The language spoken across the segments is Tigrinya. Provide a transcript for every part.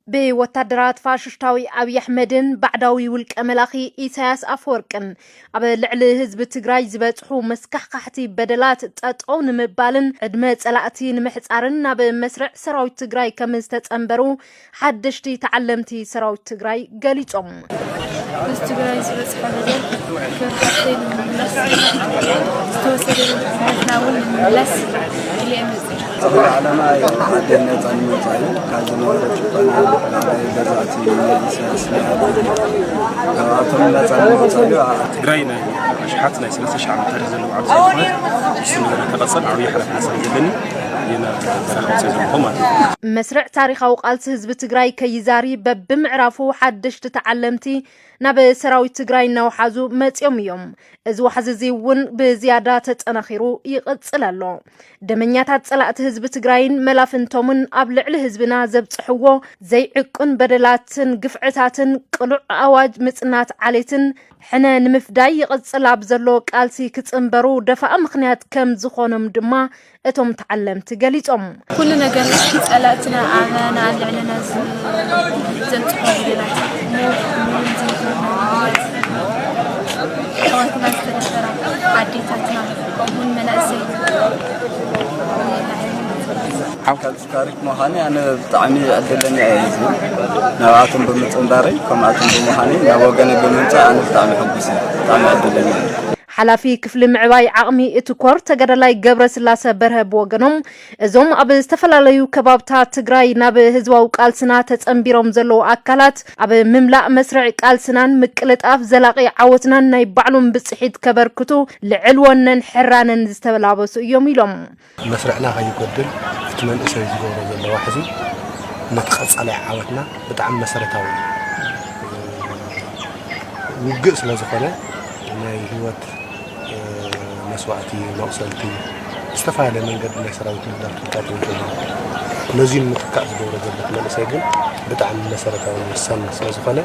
ብወታደራት ፋሽስታዊ ኣብይ ኣሕመድን ባዕዳዊ ውልቀ መላኺ ኢሳያስ ኣፈወርቅን ኣብ ልዕሊ ህዝቢ ትግራይ ዝበጽሑ መስካሕካሕቲ በደላት ጠጠው ንምባልን ዕድመ ጸላእቲ ንምሕጻርን ናብ መስርዕ ሰራዊት ትግራይ ከም ዝተጸንበሩ ሓደሽቲ ተዓለምቲ ሰራዊት ትግራይ ገሊጾም። ህዝቢ ትግራይ ዝበጽሐ በደል ክርዳሕተይ ንምምላስ ዝተወሰደ ሓላፍነትና እውን ንምምላስ ኢለ እየ መጽእ። ጽቡቕ ዓላማ እዩ። ዓደይ ነጻ ንምውጻእ እዩ። ካብ ዝነበረ ጭቆና፣ ካብ ገዛእቲ ናይ ኢሳያስ ናይ ኣባል፣ ካብኣቶም ነጻ ንምውጻእ እዩ። ትግራይ ናይ ኣሽሓት ናይ ሰለስተ ሺሕ ዓመት ታሪኽ ዘለዋ ዓዲ ስለዝኾነት፣ እሱ ነገር ተቐጽል ዓብዪ ሓላፍነት ስለ ዘለኒ፣ እየ ናብ በረኻ ወፂኦ ዘለኹ ማለት እዩ። መስርዕ ታሪኻዊ ቃልሲ ህዝቢ ትግራይ ከይዛሪ በብምዕራፉ ሓደሽቲ ተዓለምቲ ናብ ሰራዊት ትግራይ እናወሓዙ መፂኦም እዮም። እዚ ዋሕዚ እዚ እውን ብዝያዳ ተጠናኺሩ ይቕፅል ኣሎ። ደመኛታት ጸላእቲ ህዝቢ ትግራይን መላፍንቶምን ኣብ ልዕሊ ህዝብና ዘብፅሕዎ ዘይዕቁን በደላትን ግፍዕታትን ቅሉዕ ኣዋጅ ምጽናት ዓሌትን ሕነ ንምፍዳይ ይቕጽል ኣብ ዘሎ ቃልሲ ክጽንበሩ ደፋእ ምኽንያት ከም ዝኾኖም ድማ እቶም ተዓለምቲ ገሊጾም። ኩሉ ነገር ጸላእትና ኣባና ልዕልና ዝ-፣ ዘምጽኦ በደላት፣ ሞት፣ ምንም ዘይኮነ ኣሕዋትና ዝተደፈራ፣ ኣዴታትና፣ ከምኡውን መናእሰይ። ካብዚ ታሪክ ምዃነይ ኣነ ብጣዕሚ ዕድለኛ እየ። እዚ ናብኣቶም ብምጽንባረይ፣ ከምኣቶም ብምዃነይ፣ ናብ ወገነይ ብምምጻእ ኣነ ብጣዕሚ ሕጉስ እየ። ብጣዕሚ ዕድለኛ እየ። ሓላፊ ክፍሊ ምዕባይ ዓቕሚ እቲ ኮር ተጋዳላይ ገብረስላሰ በርሀ ብወገኖም፣ እዞም ኣብ ዝተፈላለዩ ከባብታት ትግራይ ናብ ህዝባዊ ቃልስና ተጸንቢሮም ዘለዉ ኣካላት ኣብ ምምላእ መስርዕ ቃልስናን ምቅልጣፍ ዘላቒ ዓወትናን ናይ ባዕሎም ብጽሒት ከበርክቱ ልዕል ወነን ሕራነን ዝተላበሱ እዮም ኢሎም። መስርዕና ከይጎድል እቲ መንእሰይ ዝገብሮ ዘሎ ዋሕዚ ነቲ ቀጻላይ ዓወትና ብጣዕሚ መሰረታዊ እዩ። ውግእ ስለ ዝኾነ ናይ ህይወት፣ እ፣ መስዋእቲ፣ መቑሰልቲ፣ ዝተፈላለየ መንገዲ ናይ ሰራዊት ምህዳር ከጋጥም ይኽእል እዩ። ነዚ ንምትካእ ዝገብሮ ዘሎ እቲ መንእሰይ ግን ብጣዕሚ መሰረታዊ ወሳኒ ስለ ዝኾነ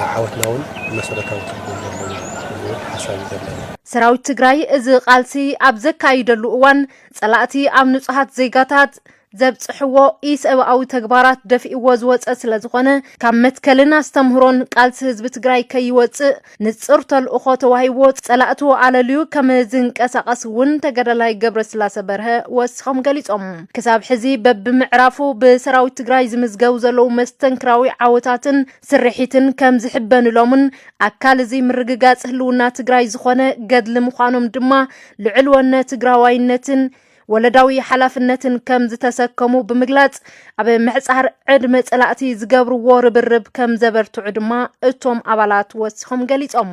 ኣብ ዓወትና እውን መሰረታዊ ትርጉም ዘለዎ ዝብል ሓሳብ እዩ ዘለኒ። ሰራዊት ትግራይ እዚ ቃልሲ ኣብ ዘካይደሉ እዋን ጸላእቲ ኣብ ንጹሃት ዜጋታት ዘብጽሕዎ ኢሰብኣዊ ተግባራት ደፊእዎ ዝወጸ ስለ ዝኾነ፣ ካብ መትከልን ኣስተምህሮን ቃልሲ ህዝቢ ትግራይ ከይወጽእ ንጹር ተልእኾ ተዋሂብዎ ጸላእቱ ኣለልዩ ከም ዝንቀሳቐስ እውን ተጋዳላይ ገብረስላሰ በርሀ ወሲኾም ገሊጾም። ክሳብ ሕዚ በብምዕራፉ ብሰራዊት ትግራይ ዝምዝገቡ ዘለዉ መስተንክራዊ ዓወታትን ስርሒትን ከም ዝሕበንሎምን ኣካል እዚ ምርግጋጽ ህልውና ትግራይ ዝኾነ ገድሊ ምዃኖም ድማ ልዑል ወነ ትግራዋይነትን ወለዳዊ ሓላፍነትን ከም ዝተሰከሙ ብምግላጽ፣ ኣብ ምሕጻር ዕድመ ጸላእቲ ዝገብርዎ ርብርብ ከም ዘበርትዑ ድማ እቶም ኣባላት ወሲኾም ገሊጾም።